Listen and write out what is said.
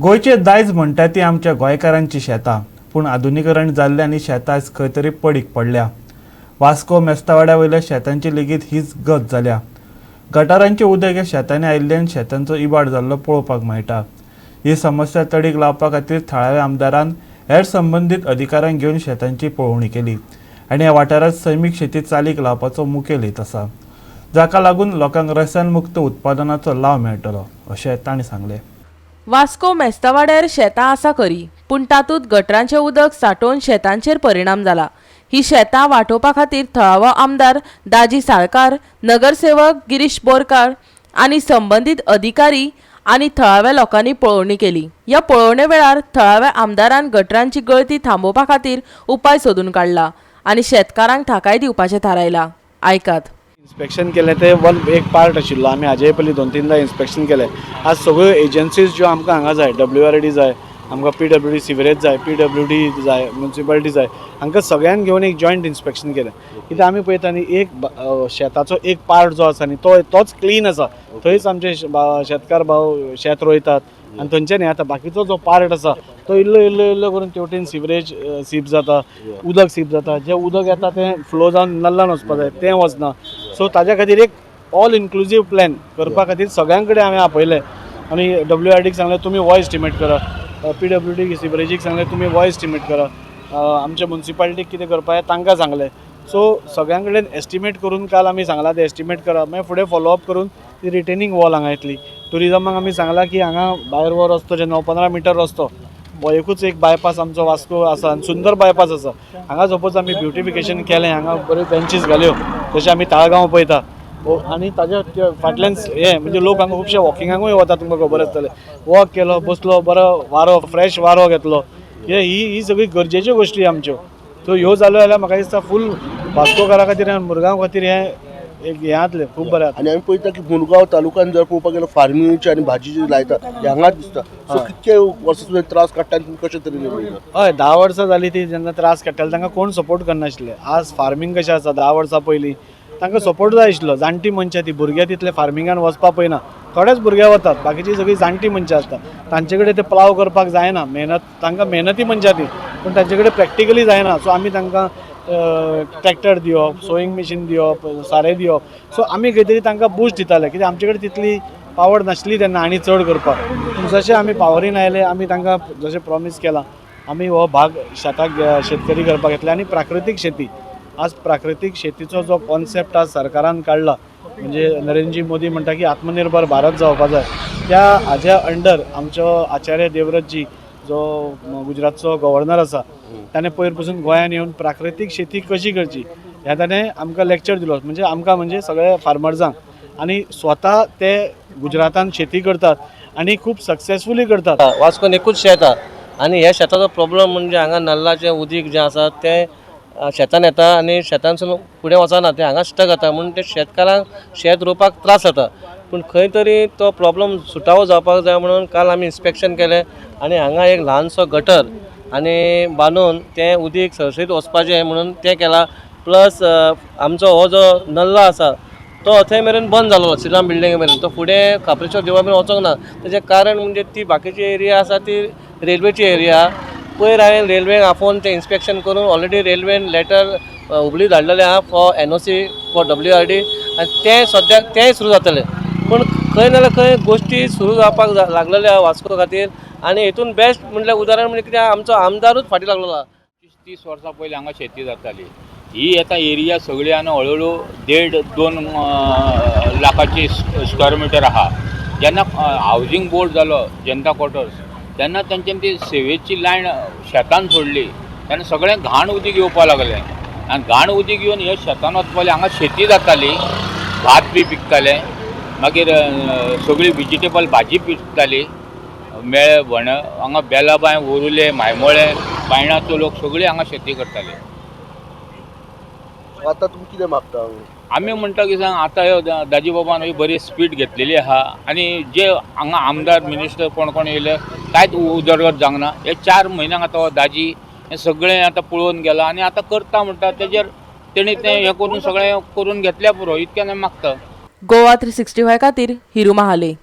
गोंयचें दायज म्हणटा ती आमच्या गोंयकारांची शेतां, पूण आधुनिकरण जाल्लें आनी शेतां आयज खंय तरी पडीक पडल्या. वास्को मेस्तावाड्या वयल्या शेतांची लेगीत हीच गत जाल्या. गटारांचें उदक ह्या शेतांनी आयिल्ल्यान शेतांचो इबाड जाल्लो पळोवपाक मेळटा. ही समस्या तडीक लावपा खातीर थळाव्या आमदारान हेर संबंदीत अधिकाऱ्यांक घेवन शेतांची पळोवणी केली आनी ह्या वाठारांत सैमीक शेती चालीक लावपाचो मुखेल हेत आसा, जाका लागून लोकांक रसायनमुक्त उत्पादनाचो लाव मेळटलो अशें तांणी सांगलें. वास्को मेस्तावाड्यार शेतां आसा खरी, पूण तातूंत गटरांचें उदक सांठोवन शेतांचेर परिणाम जाला. ही शेतां वाटोवपा खातीर थळावो आमदार दाजी साळकार, नगरसेवक गिरीश बोरकार आनी संबंदीत अधिकारी आनी थळाव्या लोकांनी पळोवणी केली. ह्या पळोवणे वेळार थळाव्या आमदारान गटरांची गळती थांबोवपा खातीर उपाय सोदून काडला आनी शेतकारांक थाकाय दिवपाचें थारायलां. आयकात. इन्स्पेक्शन केलें तें वन एक पार्ट आशिल्लो. आमी हाजे पयलीं दोन तीनदां इन्स्पेक्शन केलें. आज सगळ्यो एजन्सीज ज्यो आमकां हांगा जाय, डब्ल्यू आर डी जाय आमकां, पीडब्ल्यूडी सिवरेज जाय, पीडब्ल्यूडी जाय, मुन्सिपालिटी जाय, हांकां सगळ्यांक घेवन एक जॉयंट इन्स्पेक्शन केलें. कित्याक आमी पळयता न्ही, एक शेताचो एक पार्ट जो आसा न्ही, तो तोच क्लीन आसा. थंयच आमचे शेतकार भाव शेत रोयतात आनी थंयच्यान हें जाता. बाकीचो जो पार्ट आसा तो इल्लो इल्लो इल्लो करून तेवटेन सिवरेज सीप जाता, उदक सीप जाता. जें उदक येता तें फ्लो जावन नल्लान वचपा जाय, तें वचना. सो ताज्या खातीर एक ऑल इन्क्लुजीव प्लॅन करपा खातीर सगळ्यां कडेन हांवें आपयलें आनी डब्ल्यू आर डीक सांगलें, तुमी हो एस्टिमेट करा. पीडब्ल्यूडी सिवरेजीक सांगलें, तुमी हो एस्टिमेट करा. आमच्या मुन्सिपालिटीक कितें करपा जाय तांकां सांगलें. सो सगळ्यां कडेन एस्टिमेट करून काल आमी सांगलां, तें एस्टिमेट करा. मागीर फुडें फॉलोअप करून ती रिटेनींग वॉल हांगा येतली. टुरिजमाक आमी सांगलां की हांगा भायर हो रस्तो जे 9-15 मिटर रस्तो हो एकूच एक बायपास आमचो वास्को आसा आनी सुंदर बायपास आसा. हांगा सपोज आमी ब्युटिफिकेशन केलें, हांगा बऱ्यो बेंचीस घाल्यो, जशें आमी ताळगांव पळयता आनी ताज्या त्या फाटल्यान हें म्हणजे लोक हांगा खुबशे वॉकिंगाकूय वता. तुमकां खबर आसतलें, वॉक केलो, बसलो, बरो वारो, फ्रेश वारो घेतलो. हे ही ही सगळी गरजेच्यो गोश्टी आमच्यो. सो ह्यो जाल्यो जाल्यार म्हाका दिसता फूल वास्कोकारा खातीर आनी मुरगांव खातीर हें एक हें जातलें, खूब बरें जातलें. आनी आमी पळयता की मुरगांव तालुक्यान जर पळोवपाक गेल्यार फार्मिंगची आनी भाजी जी लायता ते हांगाच दिसता. सो कितके वर्सां तुवें त्रास काडटा आनी तुमी कशे तरेन वयता? हय, 10 वर्सां जालीं ती जेन्ना त्रास काडटाले तांकां कोण सपोर्ट करनाशिल्ले. आज फार्मींग कशें आसा, 10 वर्सां पयलीं तांकां सपोर्ट जाय आशिल्लो. जाणटी मनशां ती, भुरगे तितले फार्मिंगान वचपा पळयना. थोडेच भुरगे वतात, बाकीची सगळीं जाणटी मनशां आसता. तांचे कडेन ते प्लाव करपाक जायना. मेहनत तांकां, मेहनती मनशां ती, पूण तांचे कडेन प्रॅक्टिकली जायना. सो आमी तांकां ट्रॅक्टर दिवप, सोईंग मशीन दिवप, सारें दिवप. सो आमी खंय तरी तांकां बूस्ट दिताले, कित्याक आमचे कडेन तितली पावर नासली तेन्ना आनी चड करपाक. पूण जशें आमी पावरीन आयले, आमी तांकां जशें प्रॉमीस केलां, आमी हो भाग शेताक शेतकरी करपाक घेतले आनी प्राकृतीक शेती. आज प्राकृतीक शेतीचो जो कॉन्सेप्ट आज सरकारान काडला, म्हणजे नरेंद्रजी मोदी म्हणटा की आत्मनिर्भर भारत जावपा जाय, त्या हाज्या अंडर आमचो आचार्य देवव्रतजी जो गुजरातचो गव्हर्नर आसा, ताणें पयर पसून गोंयान येवन प्राकृतीक शेती कशी करची ह्या ताणें आमकां लेक्चर दिलो, म्हणजे आमकां म्हणजे सगळ्या फार्मर्सांक. आनी स्वता ते गुजरातान शेती करतात आनी खूब सक्सेसफुली करतात. वास्कोन एकूच शेत आहा आनी ह्या शेताचो प्रॉब्लम म्हणजे हांगा नल्लाचें उदीक जें आसा तें शेतान येता आनी शेतानसून फुडें वचना, तें हांगा स्टक जाता. म्हणून ते शेतकारांक शेत रोवपाक त्रास जाता. पूण खंय तरी तो प्रॉब्लम सुटावो जावपाक जाय म्हणून काल आमी इन्स्पेक्शन केलें आनी हांगा एक ल्हानसो गटर आनी बांदून तें उदीक सरसरीत वचपाचें म्हणून तें केलां. प्लस आमचो हो जो नल्ला आसा तो थंय मेरेन बंद जालो, श्रीराम बिल्डिंगे मेरेन. तो फुडें खाप्रेश्वर देवळा मेरेन वचोंक ना. तेजें कारण म्हणजे ती बाकीची एरिया आसा ती रेल्वेची एरिया. पयर हांवें रेल्वेक आपोवन तें इन्स्पेक्शन करून ऑलरेडी रेल्वेन लेटर हुबळी धाडलेलें आहा फॉर एनओसी फॉर डब्ल्यूआरडी आनी तें सद्याक तेंय सुरू जातलें. पूण खंय ना जाल्यार खंय गोश्टी सुरू जावपाक लागलेल्यो आहा वास्को खातीर. आनी हितून बेस्ट म्हणल्यार उदाहरण म्हणजे कितें, आमचो आमदारूच फाटीं लागलेलो आहा. 25-30 वर्सां पयलीं हांगा शेती जाताली. ही आतां एरिया सगळी आनी हळू हळू 1.5-2 लाखाची स्क्वेअर मिटर आहा. जेन्ना हावजींग बोर्ड जालो, जनता क्वॉर्टर्स, तेन्ना तेंच्यांनी ती सिवेजची लायन शेतान सोडली. तेन्ना सगळें घाण उदीक येवपाक लागलें आनी घाण उदीक येवन हे शेतान वचपाक. हांगा शेती जाताली, भात बी पिकतालें, मागीर सगळी वेजिटेबल भाजी पिकताली, मेळे भण हांगा बेलाबाय, ओरुले, मायमोळे, बायणाचो लोक सगळी हांगा शेती करताले. आतां तुमी कितें मागता? आमी म्हणटा की सांग, आतां ह्यो दाजी बाबान ही बरी स्पीड घेतलेली आहा आनी जे हांगा आमदार, मिनिस्टर कोण कोण येयले, कांयच उदरगत जावंक ना. हे 4 म्हयन्यांक आतां हो दाजी हें सगळें आतां पळोवन गेला आनी आतां करता म्हणटा. तेजेर तेणी तें हें करून सगळें करून घेतल्या पुरो, इतकें आमी मागता. गोवा 365 खातीर हिरू महाले.